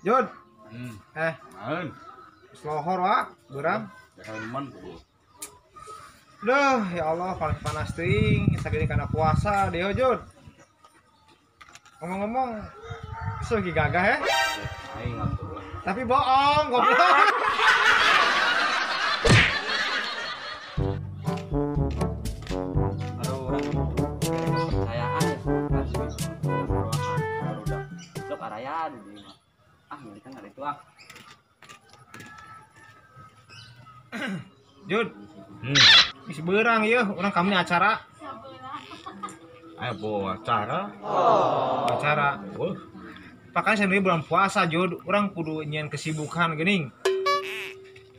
Jod. Naon? Lohor wa, beurang. Jaman. Duh, ya Allah, panas-panas teuing, sagede kana puasa deh, Jod. Ngomong-ngomong, lagi gagah ya? Aing atuh lah. Tapi bohong, goblok. Aduh, urang kepercayaan ya, barudak. Sok araya di dieu mah. Ah, milikan ada itu ah. Jod. Geus beurang ieu, urang kami acara. Ayo bawa acara. Oh. Acara. Oh. Pakanya sendiri bulan puasa, Jod. Orang kudu nyian kesibukan geuning.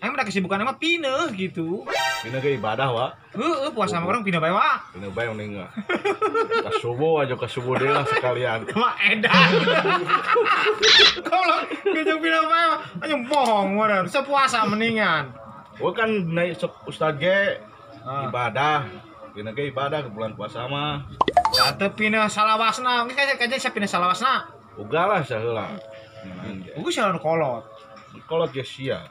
Emang ada kesibukan emang pineh gitu. Pineh ke ibadah, wa. Heeh, puasa mah orang pineh bae, wa. Pineh bae mending. Ka subuh aja ka subuh deui lah sekalian. Mah edan. Goblok, geus pineh bae, anjing bohong meureun. Sepuasa mendingan. Gua kan naik sok ustad ge ibadah. Pineh ke ibadah ke bulan puasa mah. Teu pineh salawasna, geus kaje sia pineh salawasna. Uga lah saheula. Uga saheula kolot. Kolot ge sia.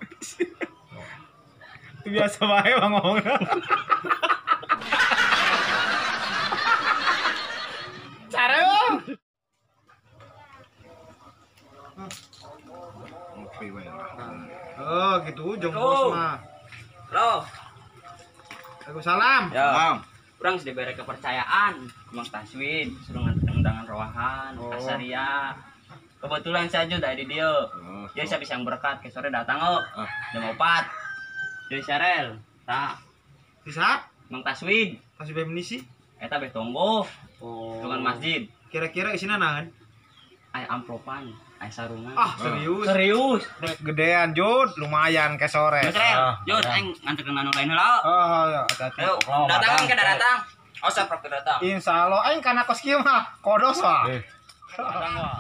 Itu biasa bae bang ngomongna. Cara ngopi bae lah. Oh, gitu jong bos mah. Halo. Waalaikumsalam. Ya. Urang geus dibere kepercayaan, Mang Taswin suruh nganter undangan roahan, kasaria. Kebetulan saya juga di dieu. Jadi saya bisa yang berkat ke sore datang oh. Jam 4. Jadi Serel, tak. Bisa? Mang Taswin. Taswin bae menisi? Eta beh tonggo. Oh. Tungan masjid. Kira-kira isina naon? Aya amplopan, aya sarungan. Ah, serius? Serius. Gedean, Jod, lumayan ke sore. Serel, Jod, aing nganterkeun anu lain heula. Oh, ya, hati-hati. Ayo, datang ke datang. Oh, siap datang. Insyaallah aing kana kos kieu mah kodos wah. Datang wah.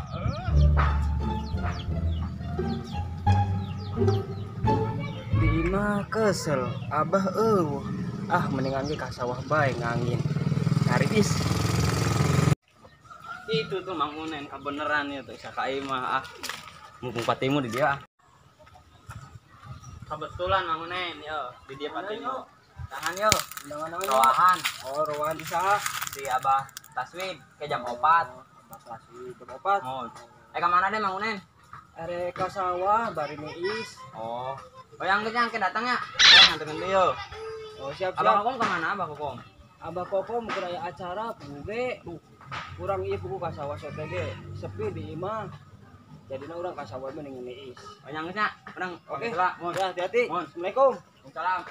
Di imah kesel, abah eueuh. Ah, mendingan ge ka sawah bae ngangin. Cari is. Itu tuh Mang Unen kebeneran ya tuh saka imah ah. Mumpung patimu di dia ah. Kebetulan Mang Unen yo di dia patimu. Tahan yo, undangan roahan. Oh, roahan di saha? Si Abah Taswid ke jam 4. Abah Taswid jam 4. Oh. Ka mana deh Mang Unen? Arek ka sawah bari niis. Oh. Oh, yang ke datang ya. Ya nganterin dia. Oh, siap, siap. Abah Kokom kemana Abah Kokom? Abah Kokom keur aya acara buge. Urang ieu buku ka sawah sote ge sepi di imah. Jadina urang ka sawah mending niis. Oh, yang geus nya. Urang oke. Lah, ya, hati-hati. Assalamualaikum. Waalaikumsalam.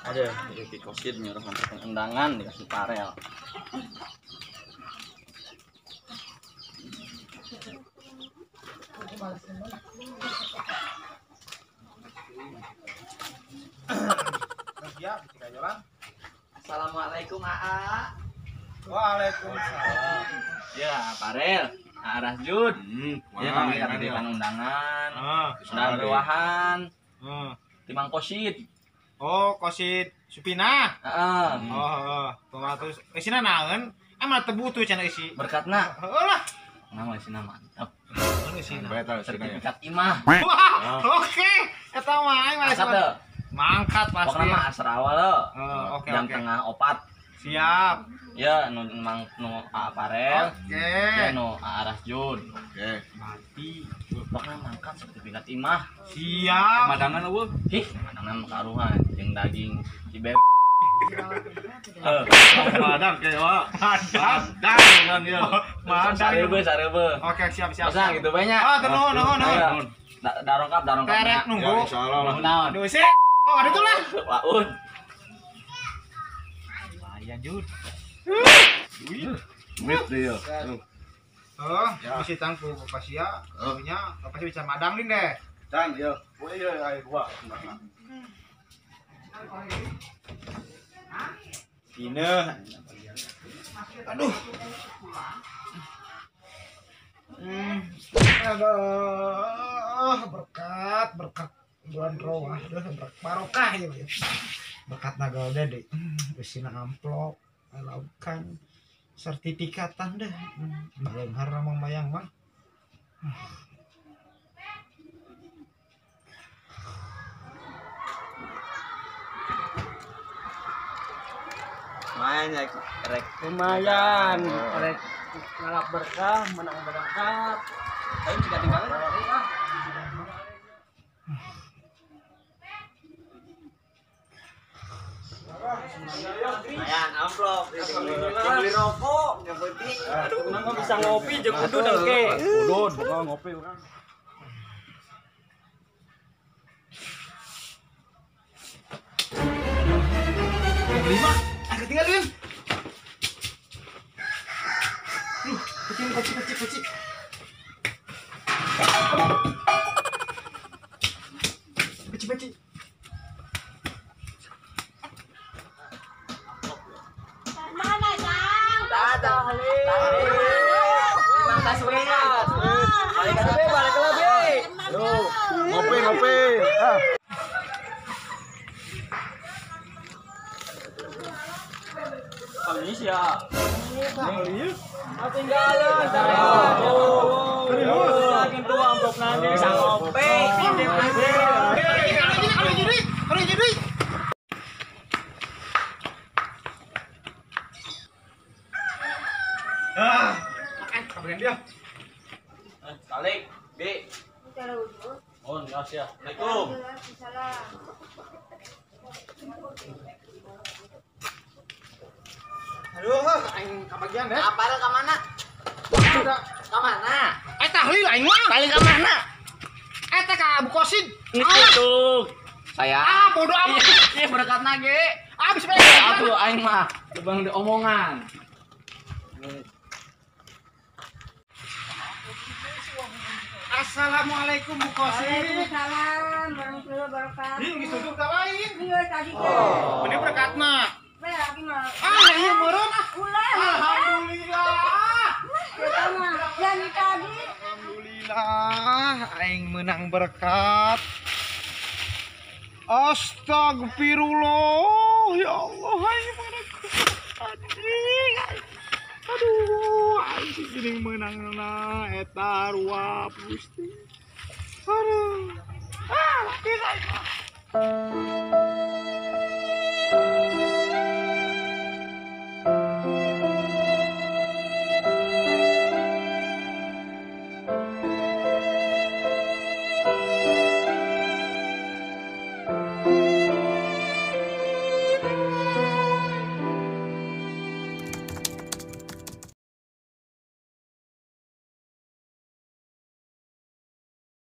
Ada Riki Kosid nyuruh nganterin undangan dikasih parel. Ya, ketika jalan. Assalamualaikum AA. Waalaikumsalam. Ya, Parel, arah Jud. Ya, kami titipan undangan. Undangan ruahan. Timang Kosid. Oh, Kosid Supina. Heeh. Oh, heeh. Isina naon? Emang teu butuh cenah isi. Berkatna. Heeh lah. Nama isina mantap. Isina. Sertifikat imah. Wah, oke. Eta mah aing mah. Mangkat pasti. Pokoknya mah asar awal lo. Oke, jam oke. Tengah 4. Siap. Ya, nu mang nu A Parel. Oke. Ya nu A Arasjud. Oke. Mati. Pokoknya mangkat sertifikat imah. Siap. Madangan eueuh. Ih, madangan mah karuhan jeung daging ciber. Madang ke wa. Madang. Madang ieu. Madang. Sareubeut, sareubeut. Oke, siap, siap. Masa gitu banyak. Ah, nuhun, nuhun, nuhun. Darongkap, darongkap. Terek nunggu. Ya, insyaallah lah. Naon? Aduh, sih. Oh, ada tuh lah. Waun. Lumayan, Jud. Duit dia. Oh, mesti tangku pasia. Punya, pasti bisa madang din deh. Tang, yo. Gua ieu aya gua. Pineh. Aduh. Aduh, berkat, berkat bulan roah, barokah ya. Berkat nagal dede. Isina amplop, laukan. Sertifikatan deh. Baleunghar Mang Mayang mah. Lumayan ya, rek. Lumayan, rek ngalap berkah, menang berkat. Ayo jika tinggal. Lumayan, amplop. Beli rokok, nggak penting. Aduh, bisa ngopi jeung udud engke. Udud, bukan ngopi urang. Lima. Ketinggalan. Duh, kecil kecil kecil. Kecil kecil. Mana Kang? Mang Taswin. Balik ke balik lagi. Ngopi ngopi. Ah. Ini sih ya. Ketinggalan. Serius. Saking tua amplop nanti bisa ngopi. Ah, kabarin dia. Balik, B. Oh, ya. Assalamualaikum. Aduh, aing kabagian deh. Apal ka mana? Ka mana? Tahlil aing mah. Tahlil ka mana? Eta ka Abu Qasid. Itu. Saya. Ah, bodoh amat. Ih, berkatna ge. Ah, bismillah. Atuh aing mah lubang di omongan. Assalamualaikum Bu Qasid. Waalaikumsalam warahmatullahi wabarakatuh. Ih, geus tutup ka lain. Iya tadi ge. Bener berkatna. Ah, iya meureun ah. Alhamdulillah. Yang tadi. Alhamdulillah aing menang berkat. Astagfirullah. Ya Allah, aing menang anjing. Aduh, aing sing menangna eta ruap Gusti. Aduh. Ah, laki aing.